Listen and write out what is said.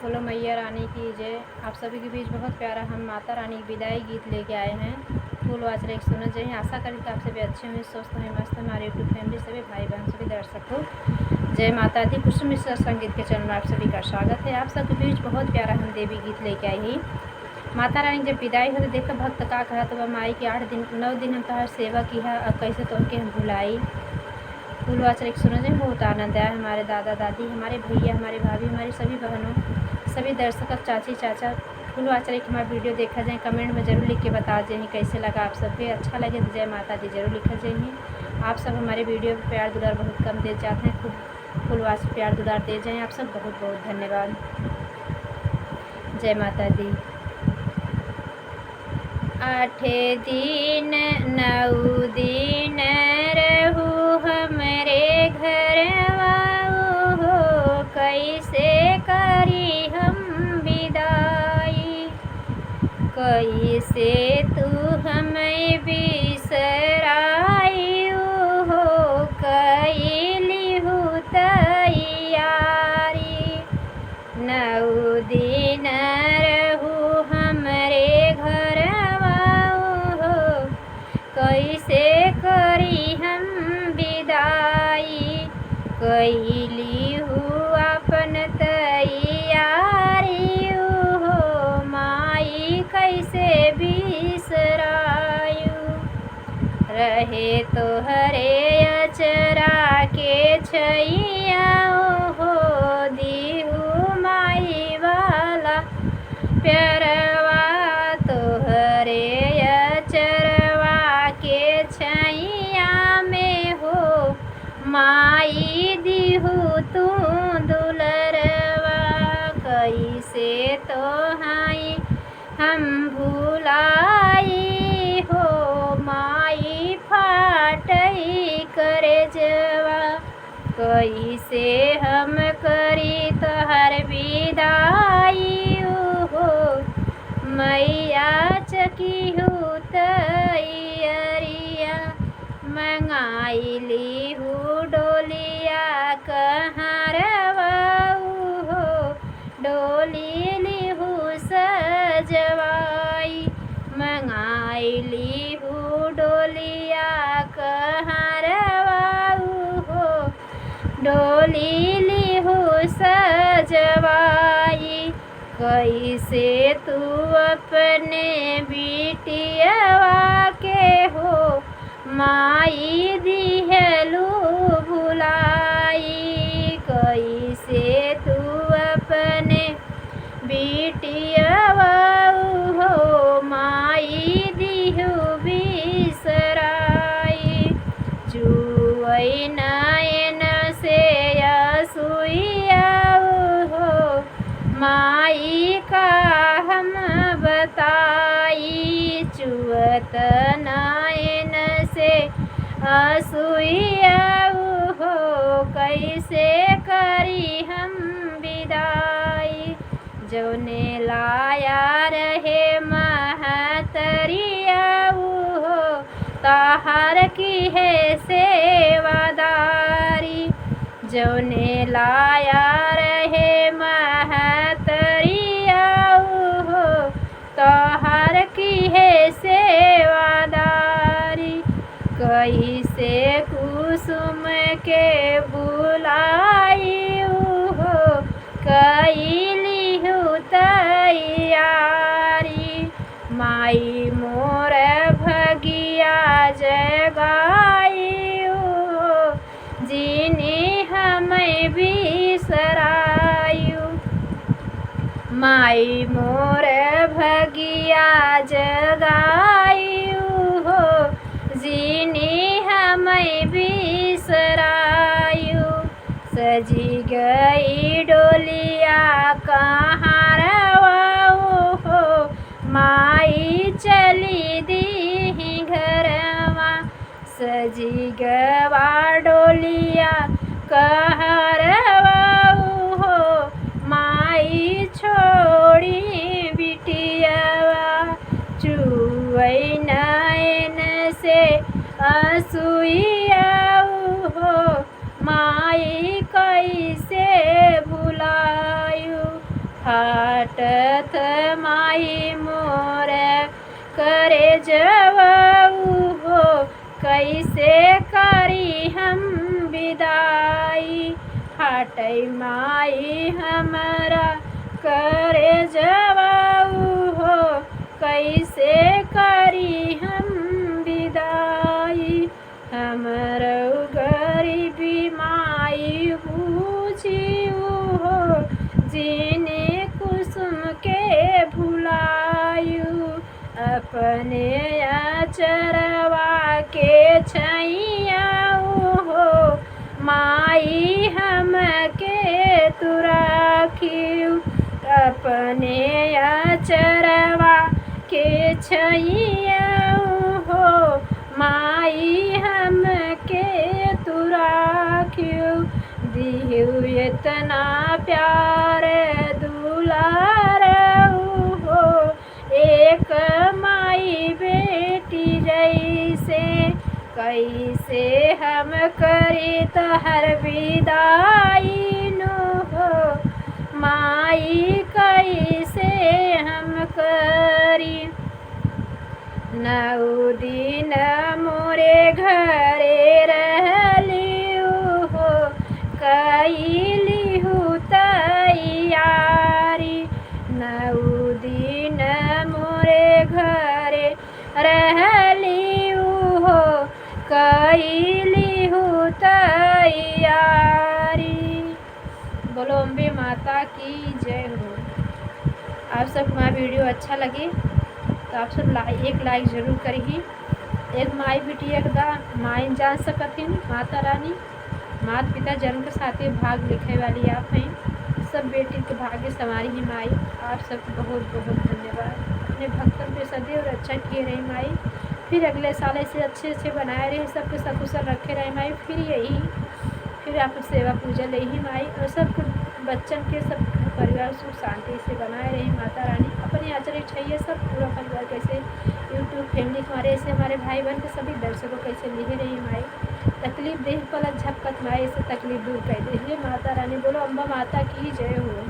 बोलो मैया रानी की जय। आप सभी के बीच बहुत प्यारा हम माता रानी की विदाई गीत लेके आए हैं। फूल वाच एक सुना चाहिए। आशा करें कि आप सभी अच्छे होंगे, स्वस्थ होंगे, मस्त। हमारे यूट्यूब फैमिली सभी भाई बहन सभी दर्शक को जय माता दी। कुसुम मिश्रा संगीत के चैनल में आप सभी का स्वागत है। आप सबके बीच बहुत प्यारा हम देवी गीत लेके आई ही। माता रानी जब विदाई हो तो देखो भक्त का कहत बा माई की 8 दिन 9 दिन हम तोहार सेवा की है, अब कैसे तोहके हम भुलाई। फूल वाच एक सुना जाए, बहुत आनंद आया। हमारे दादा दादी, हमारे भैया, हमारे भाभी, हमारी सभी बहनों, सभी दर्शक, चाची चाचा, फूल वाच एक हमारा वीडियो देखा जाए। कमेंट में ज़रूर लिख के बता जाए कैसे लगा आप सबके। अच्छा लगे तो जय माता दी जरूर लिखा जाइए। आप सब हमारे वीडियो पर प्यार दुलार बहुत कम दे जाते हैं, खूब फुलवास प्यार दुलार दे जाएँ। आप सब बहुत बहुत धन्यवाद। जय माता दी। 8 दिन 9 दिन रहू हमरे घरवा हो, कैसे करी हम विदाई। कैसे तू हमें बिसराई हो, कैली तैयारी। 9 दिन रहू हमरे घरवा हो, कैसे करी हम विदाई। कैली अपन तैयारी हो माई, कैसे बिसरायू। रहे तोहरे अचरा के छैया हो, दिहू माई वाला प्यारवा। तोहरे अचरवा के छैया में हो माई, दिहू तू दुलरवा। कैसे तोहाई हम भुलाई हो माई, फाटई करेजवा। कैसे हम करी तोहर विदाई हो मैया, चकिहू तैयरिया। मंगाइली हूँ डोलिया कहाँ हो, डोली लिहू सजवाई। मंगाइली हूँ डोलिया कहाँ हो, डोली लिहू सजवाई। कैसे तू अपने बिटियवा के हो माई, दिहलू भुलाई। कैसे तू अपने बिटियवा हो माई, दिहू बिसराई। चुअई नयन से असुइया हो माई, का हम बताई। चुअत नयन से असुइया हो, कैसे करी हम विदाई। जौने लाया रहे महतरिया हो, ताहार की है सेवादारी। जौने लाया रहे महतरिया हो, तोहार की है सेवादारी। कैसे कुसुम के बुलाई हो, कैली तैयारी। माई मोर भगिया जगाई हो, जिनी हमें बिसरायु। माई मोर भगिया जगायु हो, जिनी हमें बिसरायु। सजी गई डोलिया कहाँ हो माई, चली दी घरवा। सजी गवा डोलिया कहरवा हो माई, छोड़ी बिटियवा। चुअई नयन से असुइया हो माई, कैसे भुलायु। फाटत माई मोर करे जवाऊ हो, कैसे करी हम विदाई। फाटै माई हमरा करे जवाऊ हो, कैसे करी हम विदाई। हमरो गरीबी माई बुझियो हो, जिने कुसुम के भुलायु। अपने अचरवा के छैया हो, माई हमके तू राखियो। अपने अचरवा के छैया हो, माई हमके तू राखियो। दिहु इतना प्यार दुलार हो, एक माई बेटी जैसे। कैसे हम करी तहर विदाई नु हो, माई कैसे हम करी। नौ दिन मोरे घरे रहलियो हो, कैलिहु तैयारी। नौ दिन मोरे घरे रहलियो हो, कैलिहु तैयारी। बोलो अम्बे माता की जय हो। आप सब हमारा वीडियो अच्छा लगे तो आप सब एक लाइक जरूर करिए। एक माई बिटिया के दा माई जान सकथिन माता रानी, माता पिता जन्म के साथ ही भाग लिखे वाली आप हैं। सब बेटी के भाग्य संवारी ही माई। आप सबको बहुत बहुत धन्यवाद। अपने भक्तों पे सदैव रक्षा किए रहे माई। फिर अगले साल ऐसे अच्छे अच्छे बनाए रहे, सबके सकुशल रखे रहे माई। फिर यही फिर आप सेवा पूजा ले ही माई, और सब बच्चन के सब घर परिवार सुख शांति से बनाए रही माता रानी। अपने आचरण चाहिए सब पूरा परिवार कैसे यूट्यूब फैमिली हमारे ऐसे हमारे भाई बहन के सभी दर्शकों कैसे लिखे रही माई। तकलीफ देह पलक झपकत माई, ऐसे तकलीफ दूर कर दे माता रानी। बोलो अम्बा माता की जय हो।